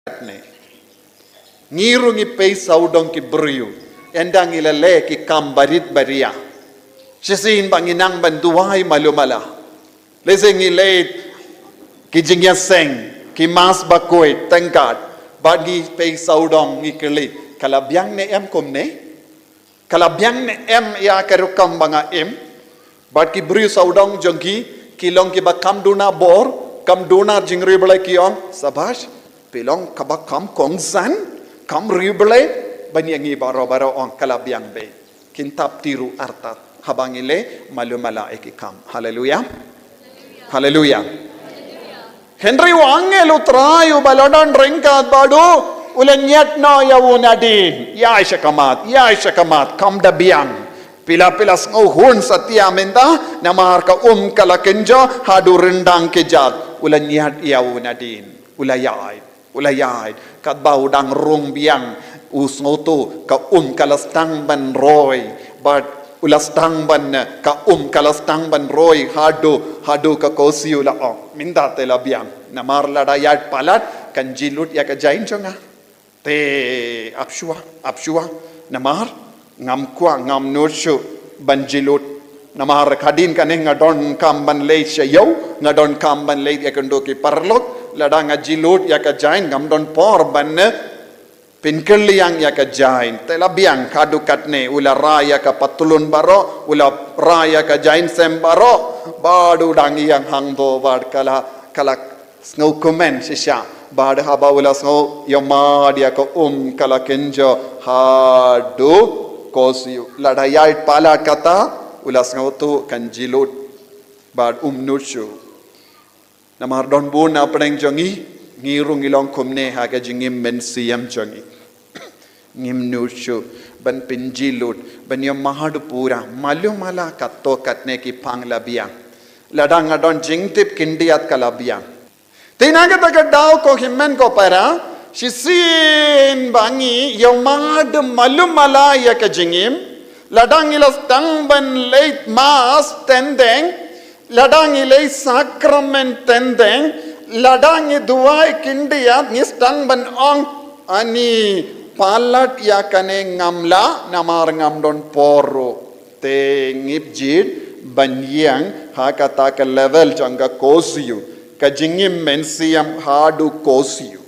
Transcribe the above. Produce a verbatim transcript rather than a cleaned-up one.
Katne. Ngi ruh ngi pei sawdong ki briew. Ynda ngi la leh ki kam barit baria. Shisien ba ngi nang ban duwai malu mala. Lehse ngi leh ki jingïaseng, ki mass bakhuid, thank God. Bad ngi pei sawdong ngi kylli. Ka la biang ne em kumne? Ka la biang ne em ïa ka rukom ba nga im? Bad ki briew sawdong jong ki, ki long kiba kham duna bor, kham duna jingriewblei ki ong, sabash, phi long kaba kham kongsan, kham riewblei, ban ïa ngi baroh baroh ong ka la biang beit. Kin tap tiru artat, haba ngi leh malu mala ïa ki kam. Haleluya. Haleluya. Hynrei u angel u Trai uba la don ryngkat bad u, u la ñiad noh ïa u nadien. Ïai sha khmat, ïai sha khmat, kam da biang. Phi la, phi la sngewhun satia mynta, namar ka um ka la kynjoh, haduh ryndang kjat. U la ñiad ïa u nadien. U la ïaid. U la ïaid, katba u dang rung biang, u sngewthuh, ka um ka la sdang ban roi, bad u la sdang ban, ka um ka la sdang ban roi, haduh, haduh ka Kosi u la ong. Mynta te la biang, namar lada ïaid palat, kan jhieh lut ïa ka jain jong nga. Te ap shuwa, ap shuwa, namar ngam kwah, ngam nud shuh ban jhieh lut. Namar hadien kane nga donkam ban leit sha ïew, nga donkam ban leit ïakynduh ki paralok, lada nga jhieh lut ïa ka jain, ngam don por ban, eh, pynkylliang ïa ka jain. Te la biang haduh katne, u la rai ïa ka patlun baroh, u la rai ïa ka jainsem baroh, bad u dang ïeng hangto bad ka la, ka la sngewkmen shisha. Bad haba u la sngew ïohmad ïa ka um ka la kynjoh haduh Kosi u. Lada ïaid palat kata, u la sngewthuh kan jhieh lut. Bad um nud shuh. Namar don bun na pdeng jong ngi, ngi ruh ngi long kumne ha ka jingim mynsiem jong ngi. Ngim nud shuh ban pynjhieh lut, ban ïohmad pura, malu mala katto katne ki phang la biang. Lada nga don jingtip khyndiat ka la biang. Te na kata ka daw ko hynmen ko para, shisien ba ngi ïohmad malu mala ïa ka jingim, lada ngi la sdang ban leit mass teng teng, lada ngi leit sakramen teng teng, lada ngi duwai khyndiat ngi sdang ban ong, ani palat ïa kane ngam lah namar ngam don por ruh. Te ngim jied ban ïeng ha kata ka level jong ka Kosi u. Ka jingim mynsiem haduh Kosi u.